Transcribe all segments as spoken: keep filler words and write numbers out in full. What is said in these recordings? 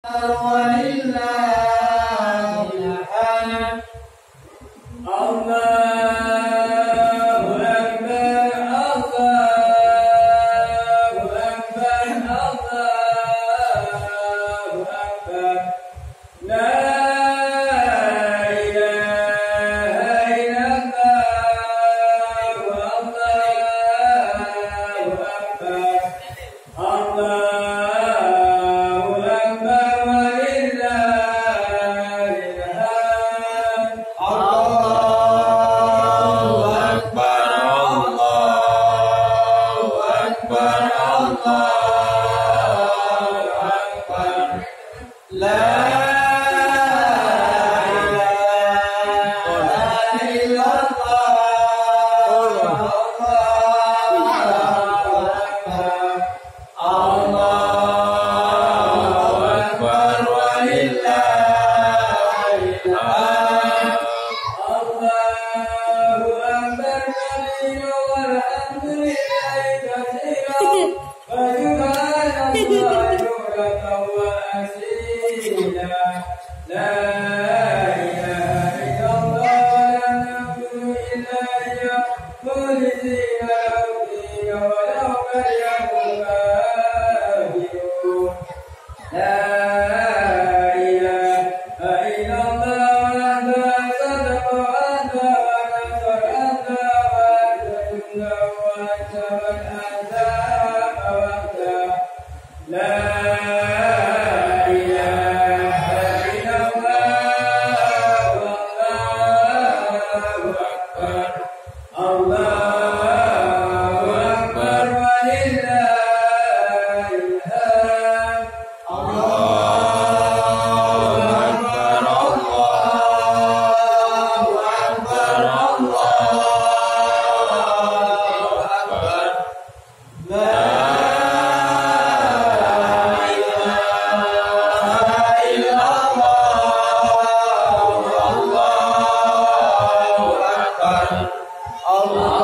ولله الحمد. الله أكبر، الله أكبر، الله أكبر. لا إله إلا الله، الله أكبر. الله أكبر ولله الحمد. الله أكبر، الله أكبر، الله أكبر. لا إله إلا الله. الله أكبر. الله أكبر ولله الحمد. الله أكبر كبيرا والحمد لله كثيرا وسبحان الله بكرة وأصيلا. لا إله إلا الله ولا نعبد إلا إياه مخلصين له الدين ولو كره الكافرون. لا إله إلا الله وحده صدق وعده ونصر عبده وأعز جنده وهزم الأحزاب وحده. لا إله إلا الله، الله أكبر، الله أكبر ولله الحمد. الله أكبر، الله أكبر، الله أكبر. لا إله إلا الله، الله أكبر، الله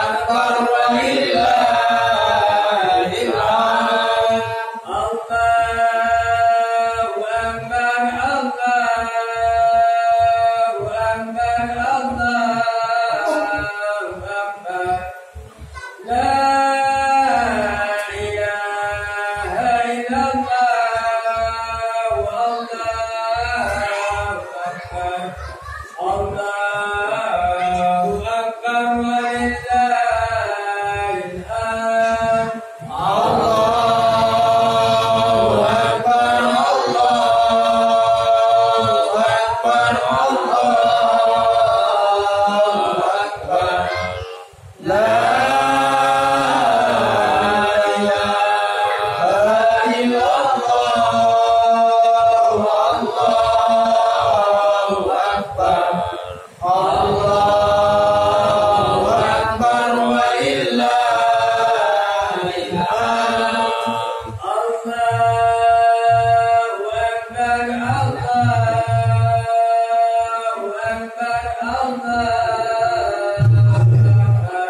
أكبر ولله الحمد. الله أكبر، الله أكبر، الله أكبر. لا إله إلا الله، الله أكبر، الله أكبر ولله الحمد. الله أكبر، الله أكبر، الله أكبر. لا إله إلا الله، الله أكبر، الله أكبر ولله الحمد. الله أكبر، الله أكبر، الله أكبر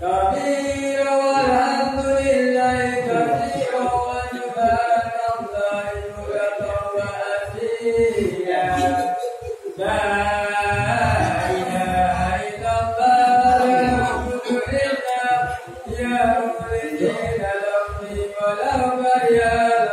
كبيرا والحمد لله كثيرا وسبحان الله بكرة وأصيلا. لا إله إلا الله، الحمد لله، يا مخلصين له الدين ولو كره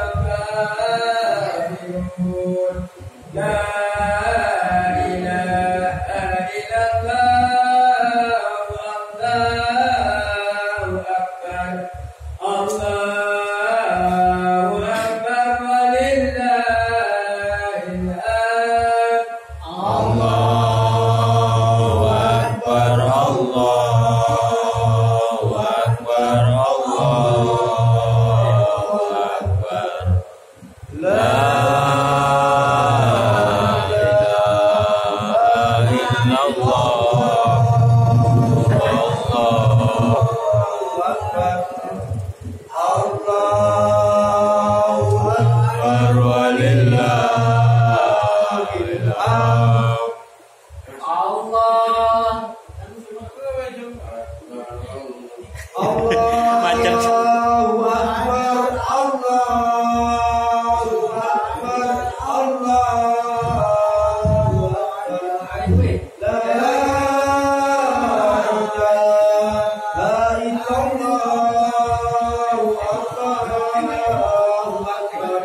الله أكبر.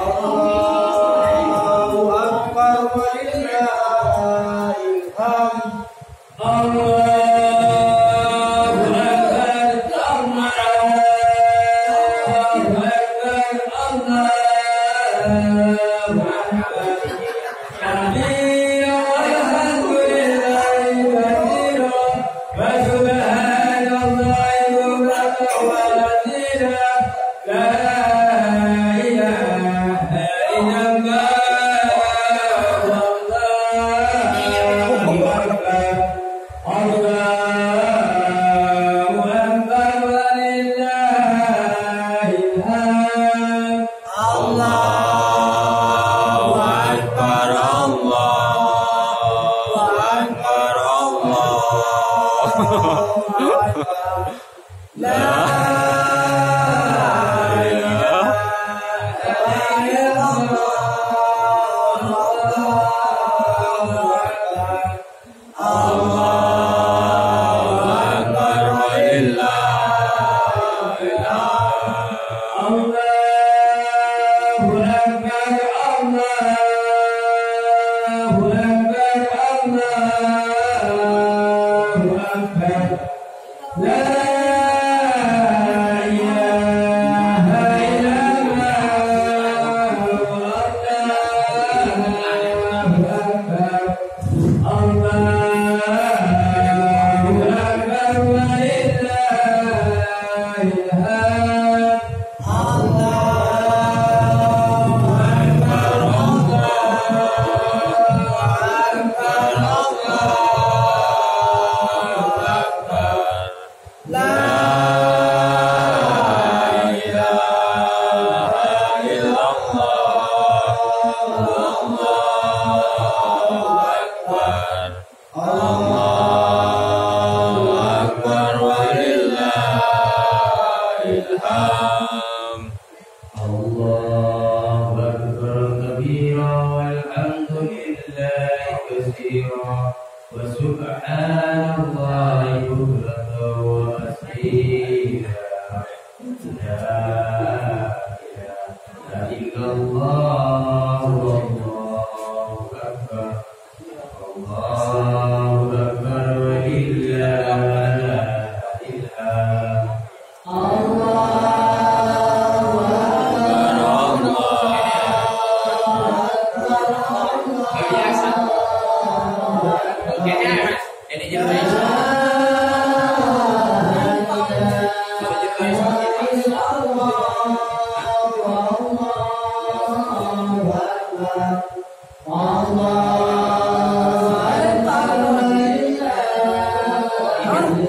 الله أكبر ولله الحمد. الله أكبر، الله أكبر، الله أكبر. كبيرا والحمد لله كثيرا وسبحان الله بكرة وأصيلا. لا إله إلا الله والله أكبر. الله أكبر ولله الحمد. الله أكبر، الله أكبر، الله أكبر. لا إله إلا الله. الله أكبر. الله أكبر ولله الحمد. الله أكبر، الله أكبر، الله أكبر. لا إله إلا الله. الله أكبر. الله أكبر ولله الحمد. الله أكبر، الله أكبر، الله أكبر. لا إله إلا الله. الله أكبر. الله أكبر ولله الحمد. الله أكبر كبيرا والحمد لله كثيرا وسبحان الله بكرة وأصيلا. لا إله إلا الله والله أكبر. الله أكبر ولله الحمد. الله أكبر، الله أكبر، الله أكبر. الله أكبر ولله الحمد. الله أكبر.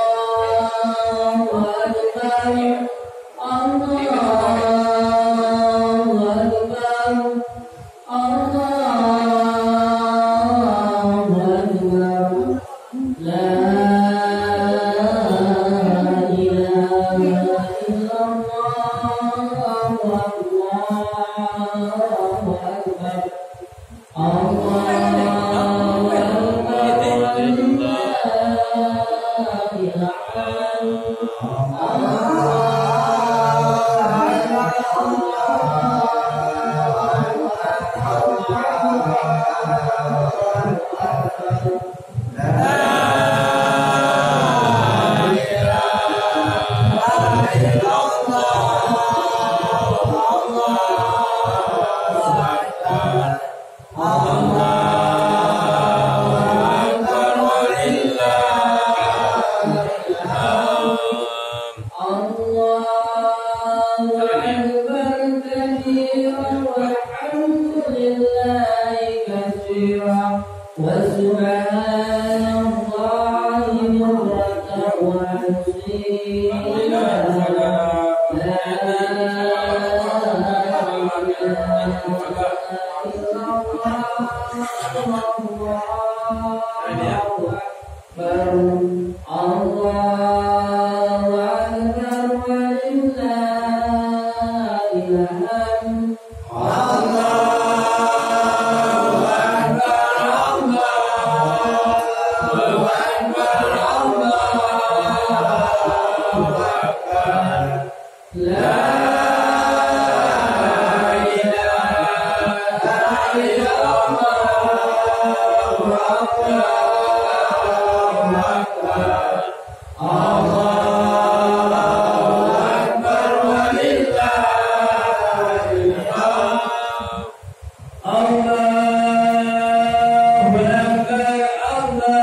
الله أكبر. الله أكبر. لا إله إلا الله. الله أكبر. الله أكبر. ولله الحمد. الله أكبر. الله أكبر كبيرا والحمد لله كثيرا وسبحان الله بكرة وأصيلا. لا إله إلا الله. الله أكبر. الله أكبر ولله الحمد. الله أكبر، الله أكبر، الله أكبر. لا إله إلا الله. الله أكبر. الله أكبر ولله الحمد. الله أكبر، الله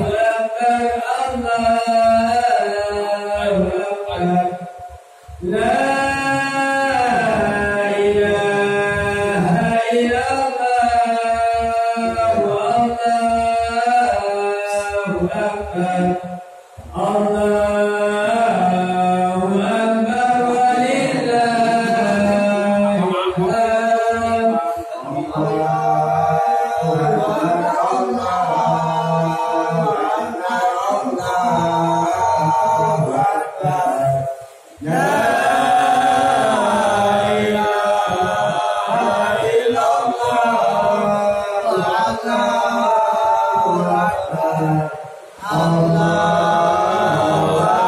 أكبر، الله أكبر. لا إله إلا الله، الله أكبر. الله أكبر ولله الحمد. الله أكبر، الله أكبر، الله أكبر. لا إله إلا الله، الله أكبر. الله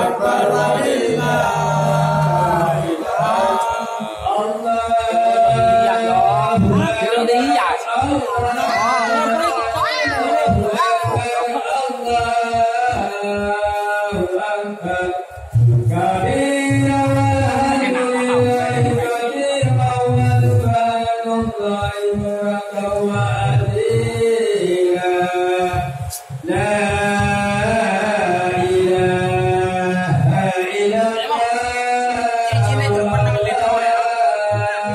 أكبر ولله الحمد. الله أكبر. الله أكبر. كبيرا والحمد لله كثيرا وسبحان الله بكرة وأصيلا. لا إله إلا الله.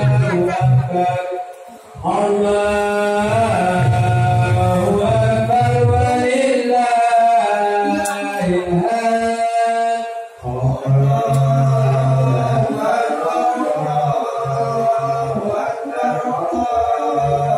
الله أكبر. الله أكبر ولله الحمد. الله أكبر، الله أكبر، الله أكبر.